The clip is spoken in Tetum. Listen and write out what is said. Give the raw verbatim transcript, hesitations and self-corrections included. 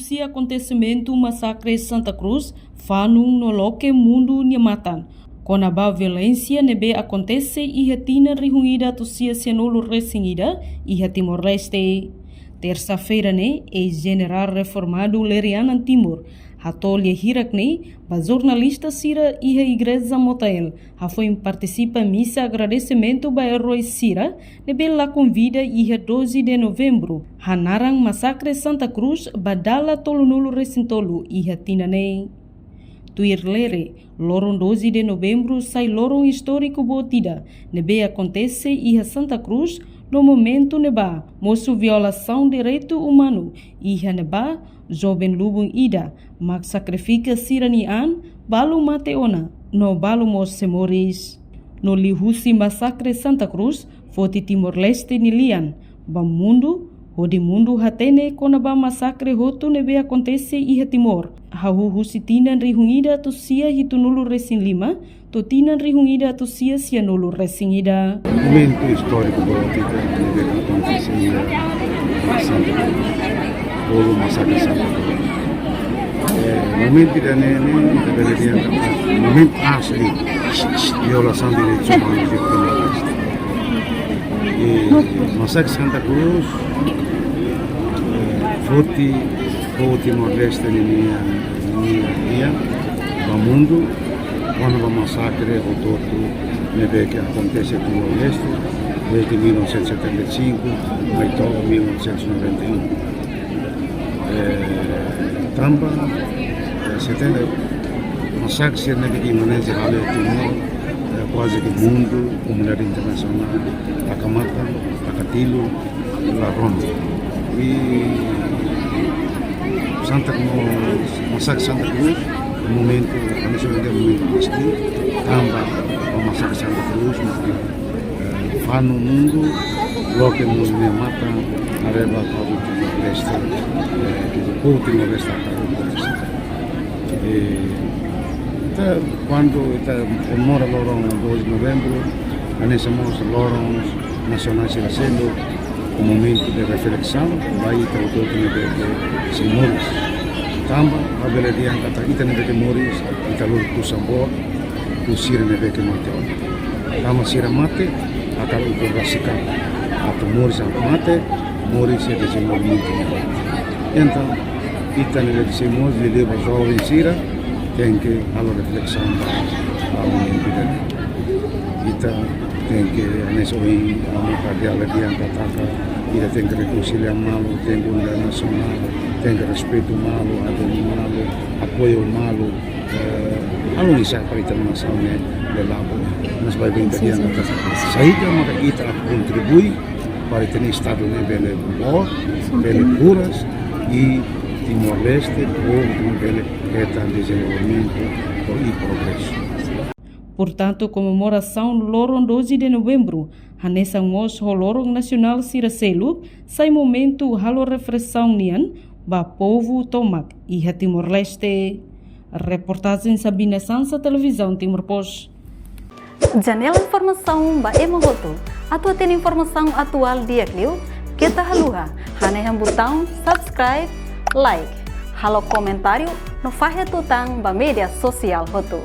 husi akontesimentu masakre Santa Cruz, fanun no loke mundu nia matan kona-ba violénsia ne'ebé akontese iha tinan rihun ida atus sia sianulu resin ida iha Timor-Leste. Tersa-feira ne'e, eis-jenerál reformadu Lerianan Timur hato'o lia hirak ne'e ba jornalista sira iha Igreja Motael, hafoin partisipa misa agradesimentu ba erói sira ne'ebé lakon vida iha doze de novembru, hanaran masakre Santa Cruz ba dala tolunulu resin tolu iha tinan ne'e. Tuir Lere, loron doze de novembru sai loron istóriku boot ida ne'ebé akontese iha Santa Cruz, no momentu ne'ebá mosu violasaun direitu umanu iha ne'ebá joven lubun ida mak sakrifika sira-nia an, balu mate ona no balu mós sei moris. No liuhusi masakre Santa Cruz foti Timor-Leste nia lian ba mundu, hodi mundu hatene kona-ba masakre hotu ne'ebé akontese iha Timor, hahú husi tinan rihun ida atus sia hitunulu resin lima to'o tinan rihun ida atus sia sianulu resin ida. Momentu istóriku boot ida ne'ebé akontese iha Santa Cruz, bolu masakre Santa Cruz. Eh, momentu ida-ne'e, ne'e, ita bele dehan katak momentu asli violasaun direitus umanus iha Timor-Leste. I masakre Santa Cruz, eh, foti povu Timor-Leste ninia, ninia, ninia ba mundu, kona-ba masakre hotu-hotu ne'ebé ke akontese iha Timor-Leste, desde mil novecentos e setenta e cinco, mai to'o mil novecentos e noventa e um. Eh, tanba, eh, setenta, masakre sira ne'ebé ke Indonézia halo iha Timor, eh, kuaze ke mundu, komunidade internasionál, taka matan, taka tilun, la rona. I Santa Cruz, masakre Santa Cruz, momentu, ami só momentu triste, tanba masakre Santa Cruz, mas, eh, fanun mundu, loke mundu nia matan, haree ba povu Timor-Leste, eh, ke povu Timor-Leste, eh, ita, kuandu ita komemora loron doze de novembru, hanesan mós loron nasionál sira seluk, momentu de reflesaun ba ita hotu-hotu ne'ebé ke sei moris. Tanba, labele dehan katak ita ne'ebé ke moris, ita lori tusan boot, tuir sira ne'ebé ke mate ona. Tanba sira mate, hakarak ukur rasik an. Atu moris, atu mate, moris iha dezenvolvimentu. Entaun, ita ne'ebé ke sei moris, liuliu ba joven sira, tenke halo reflesaun ba, ba momentu ida-ne'e. Ita tenke, hanesan ohin, ami ka dia lagi yang katakan, ita tenke rekonsilia malu, tenke unidade nasionál, tenke respeitu malu, adomu malu, apoiu malu, eh, halo oinsá para ita-nia nasaun ne'e labele. Mas ba bem ka dia katakan, saida maka ita kontribui para ita-nia estadu ne'e bele boot, bele kuras, i Timor-Leste, povu Timor bele hetan dezenvolvimentu i progresu. Portantu, komemorasaun loron doze de novembru, hanesan mós ho loron nasionál sira seluk, sai momentu halo reflesaun nian ba povu tomak iha Timor-Leste. Reportajen Sabina Sansa, Televizaun Timor Post. Janela informasaun ba ema hotu. Atu hatene informasaun atuál di'ak liu, keta haluha hanehan butaun subscribe, like, halo komentáriu no fahe tutan ba média sosiál hotu.